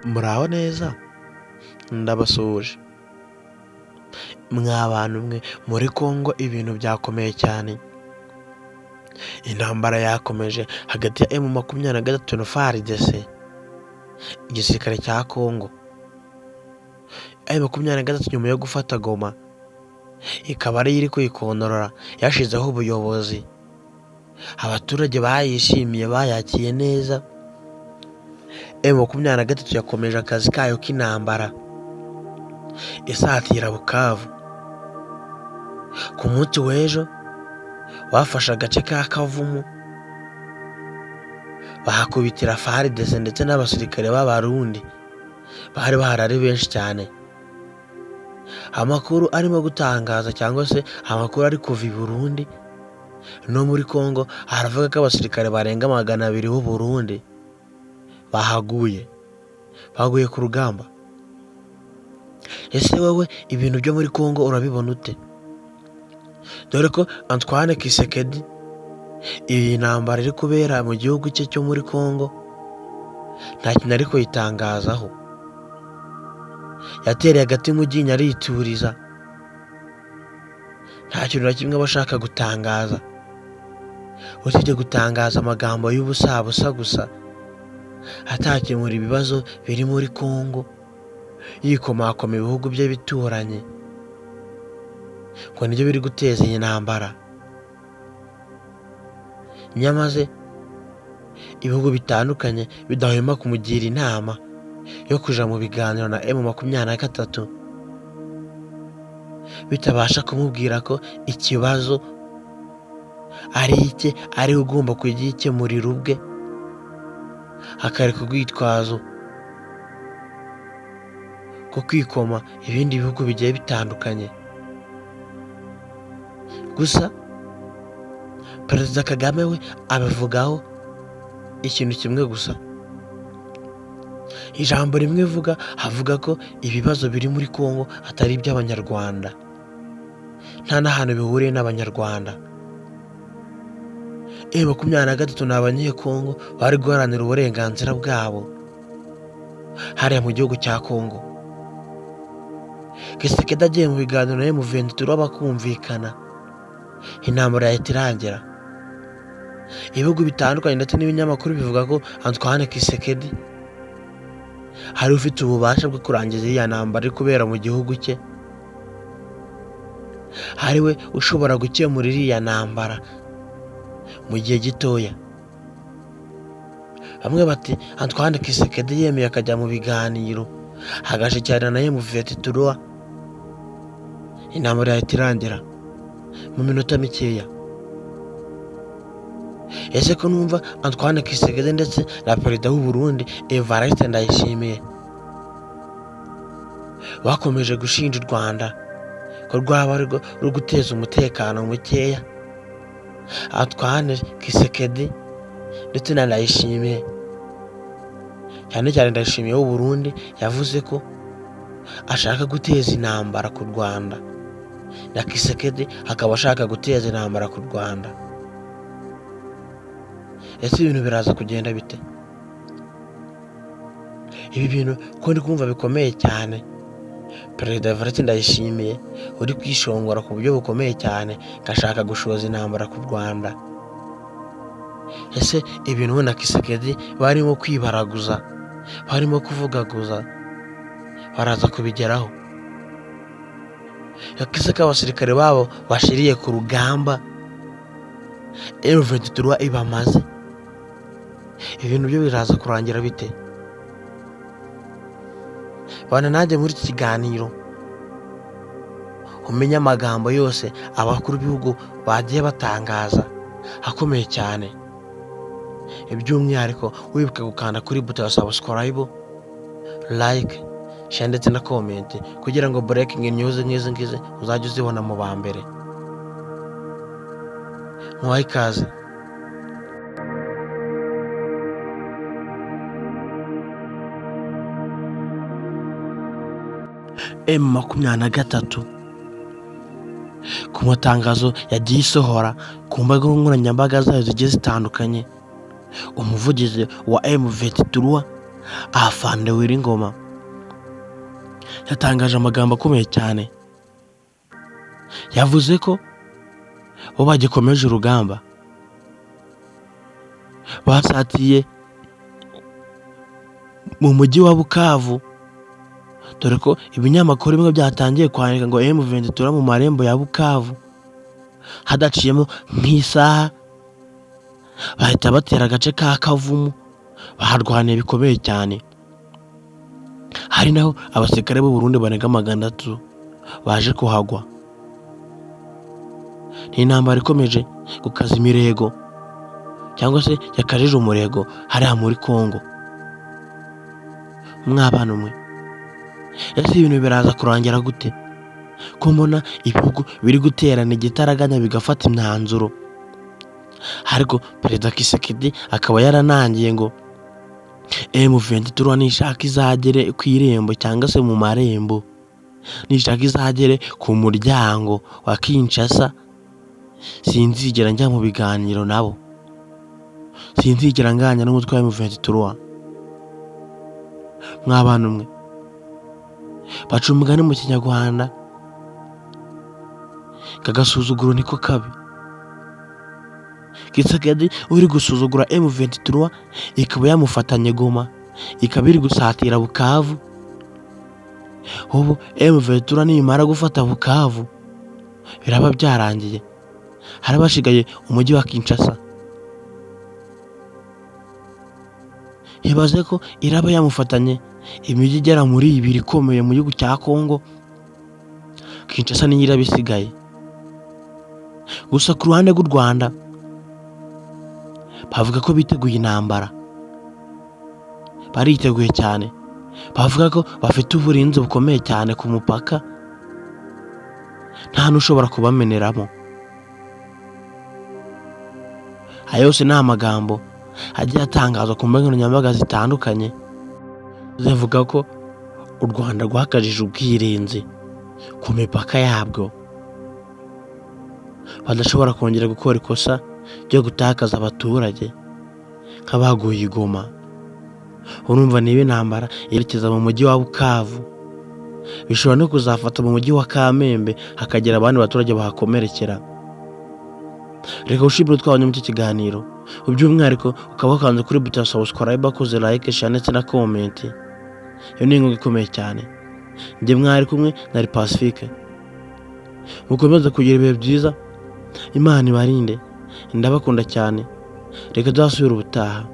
Muraho neza ndabasuhuje mwa bantu mwe muri Congo ibintu byakomeye cyane, intambara yakomeje hagati ya M23 na FARDC, igisirikare cya Congo. M23 nyuma yo gufata Goma ikaba ariyo iri kuyikontorora, yashyizeho ubuyobozi, abaturage bayishimiye bayakiye neza. M23 yakomeje akazi kayo k'intambara isatira Bukavu. Ku munsi w'ejo bafashe agace ka Kavumu bahakubitira FARDC ndetse n'abasirikare b'Abarundi bari bahari ari benshi cyane. Amakuru arimo gutangaza cyangwa se amakuru ari kuva i Burundi no muri Congo aravuga ko abasirikare barenga 200 b'u Burundi bahaguye, baguye ku rugamba. Ese wowe ibintu byo muri Congo urabibona ute? Dore ko Antoine Tshisekedi iyi ntambara iri kubera mu gihugu cye cyo muri Congo nta kintu ari kuyitangazaho, yatereye agati mu ryinyo arituriza, nta kintu na kimwe aba ashaka gutangaza usibye gutangaza amagambo y'ubusabusa gusa, atakemura ibibazo biri muri Congo, yikomakoma ibihugu bye bituranye ngo nibyo biri guteza iyi ntambara. Nyamaze ibihugu bitandukanye bidahwema kumugira inama yo kuja mu biganiro na M23, bitabasha kumubwira ko ikibazo ari icye, ariwe ugomba kugikemurira ubwe, akareka urwitwazo rwo kwikoma ibindi bihugu bigiye bitandukanye. Gusa Perezida Kagame we abivugaho ikintu kimwe gusa, ijambo rimwe avuga, avuga ko ibibazo biri muri Congo atari iby'Abanyarwanda, nta n'ahantu bihuriye n'Abanyarwanda. M23 ni Abanyekongo bari guharanira uburenganzira bwabo hariya mu gihugu cya Congo. Tshisekedi agiye mu biganiro na M23 bakumvikana, intambara yahita irangira. Ibihugu bitandukanye ndetse n'ibinyamakuru bivuga ko Antoine Tshisekedi hari ufite ububasha bwo kurangiza iriya ntambara iri kubera mu gihugu cye, ari we ushobora gukemura iriya ntambara mu gihe gitoya. Bamwe bati Antoine Tshisekedi yemeye akajya mu biganiro agashyikirana na M23, intambara yahita irangira mu minota mikeya. Ese ko numva Antoine Tshisekedi ndetse na Perezida w'u Burundi Evariste Ndayishimiye bakomeje gushinja u Rwanda ko rwaba arirwo ruri guteza umutekano mukeya, Antoine Tshisekedi ndetse na Ndayishimiye, cyane cyane Ndayishimiye w'u Burundi yavuze ko ashaka guteza intambara ku Rwanda, na Tshisekedi akaba ashaka guteza intambara ku Rwanda. Ese ibintu biraza kugenda bite? Ibi bintu ko ndi kumva bikomeye cyane. Perezida Evariste Ndayishimiye uri kwishongora ku buryo bukomeye cyane ngashaka gushoza intambara ku Rwanda. Ese ibintu we na Tshisekedi barimo kwibaraguza, barimo kuvugaguza, baraza kubigeraho? Yakize ko abasirikare babo bashiriye ku rugamba, M23 ibamaze, ibintu byo biraza kurangira bite? Bana nanjye muri iki kiganiro umenye amagambo yose abakuru b'ibihugu bagiye batangaza akomeye cyane, by'umwihariko wibuke gukanda kuri buto ya subscribe, like, share ndetse na comment kugira ngo breaking news nk'izi ngizi uzajye uzibona mu ba mbere. Muhaye ikaze. M23 ku matangazo yagiye isohora ku mbuga nkoranyambaga zayo zigiye zitandukanye, umuvugizi wa M23 Afande Willy Ngoma yatangaje amagambo akomeye cyane. Yavuze ko bo bagikomeje urugamba, basatiye mu mujyi wa Bukavu, dore ko ibinyamakuru bimwe byatangiye kwandika ngo M23 mu marembo ya Bukavu. Hadaciyemo nk'isaha bahita batera agace ka Kavumu, baharwaniye bikomeye cyane. Hari naho abasirikare b'u Burundi barenga 600 baje kuhagwa. Ni intambara ikomeje gukaza imirego cyangwa se yakajije umurego hariya muri Kongo. Mwabana umwe, ese ibintu biraza kurangira gute? Ko mbona ibihugu biri guterana igitaraganya bigafata imyanzuro, ariko Perezida Tshisekedi akaba yaranangiye ngo M23 nishaka izagere ku irembo cyangwa se mu marembo, nishaka izagere ku muryango wa Kinshasa, sinzigera njya mu biganiro nabo, sinzigera nganya n'umutwe wa M23. Mwabana umwe, baca umugani mu Kinyarwanda kagasuzuguro niko kabi. Tshisekedi uri gusuzugura M23 ikaba yamufatanye Goma, ikaba iri gusatira Bukavu. Ubu M23 nimara gufata Bukavu biraba byarangiye, haraba hasigaye umujyi wa Kinshasa. Ibaze ko iraba yamufatanye imijyi igera muri ibiri ikomeye mu gihugu cya Kongo, Kinshasa niyo iraba isigaye. Gusa ku ruhande rw'u Rwanda bavuga ko biteguye intambara, bariteguye cyane. Bavuga ko bafite uburinzi bukomeye cyane ku mupaka, nta n'ushobora kubameneramo. Aya yose ni amagambo agiye atangazwa ku mbuga nkoranyambaga zitandukanye, zivuga ko u Rwanda rwakajije ubwirinzi ku mipaka yabwo, badashobora kongera gukora ikosa ryo gutakaza abaturage nk'abaguye i Goma. Urumva niba intambara yerekeza mu mujyi wa Bukavu, bishobora no kuzafata mu mujyi wa Kamembe hakagira abandi baturage bahakomerekera. Reka ushimire twabonye muri iki kiganiro, by'umwihariko ukaba wakanze kuri buto ya subscribe, wakoze like, share ndetse na comment. Iyo ni inkunga ikomeye cyane. Njye mwari kumwe na Pacifique. Mukomeze kugira ibihe byiza, Imana ibarinde, ndabakunda cyane. Reka tuzasubire ubutaha.